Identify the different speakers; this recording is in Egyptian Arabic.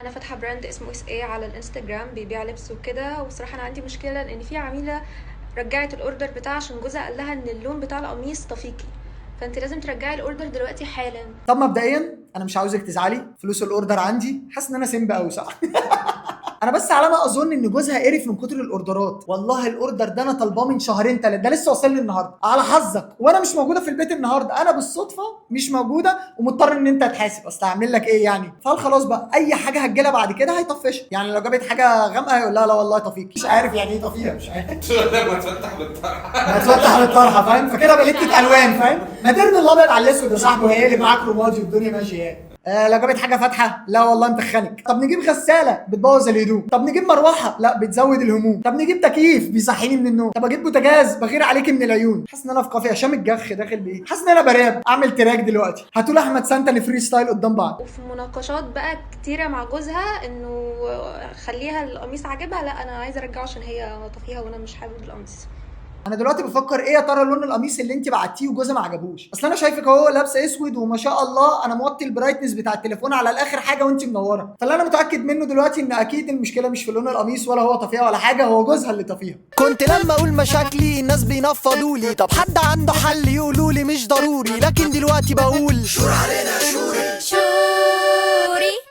Speaker 1: انا فاتحة brand اسمه SA على الانستجرام، بيبيع لبس وكده. وصراحة انا عندي مشكلة لان في عميله رجعت ال order بتاعها عشان جوزها قال لها ان اللون بتاع القميص طفيكي، فانت لازم ترجعي ال order دلوقتي حالا.
Speaker 2: طب مبدئيا انا مش عاوزك تزعلي، فلوس ال order عندي. حاسس ان انا simp قوي، صح؟ انا بس على ما اظن ان جوزها قرف من كتر الاوردرات. والله ال order ده انا طالباه من شهرين ثلاثة، ده لسه واصل لي النهارده على حظك، وانا مش موجودة في البيت النهارده، انا بالصدفة مش موجودة ومضطر ان انت تحاسب، اصل هعمل لك ايه يعني؟ فقال خلاص بقى اي حاجة هتجيلها بعد كده هيطفشها، يعني لو جابت حاجة غامقه هيقول لها لا والله طفيك. مش عارف يعني ايه طفيها، مش عارف.
Speaker 3: ما تفتح بالطرحه.
Speaker 2: هتفتح بالطرحه، فاهم؟ فكده بقيت الوان، فاهم؟ ما ترمي الابيض على الاسود يا صاحبي وهيقلب معاك رمادي والدنيا ماشية يعني. لو جابت حاجة فاتحة، لا والله متخنك. طب نجيب غسالة بتبوظ الهدوم، طب نجيب مروحة لا بتزود الهموم، طب نجيب تكييف بيصحيني من النوم، طب اجيب بوتاجاز بغير عليك من العيون. حاسس ان انا في قافية هشام الجخ داخل بايه، حاسس ان انا براب اعمل track دلوقتي، هاتوا احمد سانتا ال freestyle قدام بعض.
Speaker 1: وفي مناقشات بقى كتيرة مع جوزها انه خليها القميص عاجبها، لا انا عايزه ارجعه عشان هي طفيها وانا مش حابب القميص.
Speaker 2: انا دلوقتي بفكر ايه يا ترى لون القميص اللي انت بعتيه وجوزها ما عجبوش؟ اصل انا شايفك اهو لابسه اسود وما شاء الله، انا موطي ال brightness بتاع التليفون على الاخر حاجة وانت منورة، فاللي انا متاكد منه دلوقتي ان اكيد المشكلة مش في لون القميص ولا هو طفيها ولا حاجة، هو جوزها اللي طفيها.
Speaker 4: كنت لما اقول مشاكلي الناس بينفضولي، طب حد عنده حل يقولولي مش ضروري، لكن دلوقتي بقول شور علينا شوري.
Speaker 1: شوري.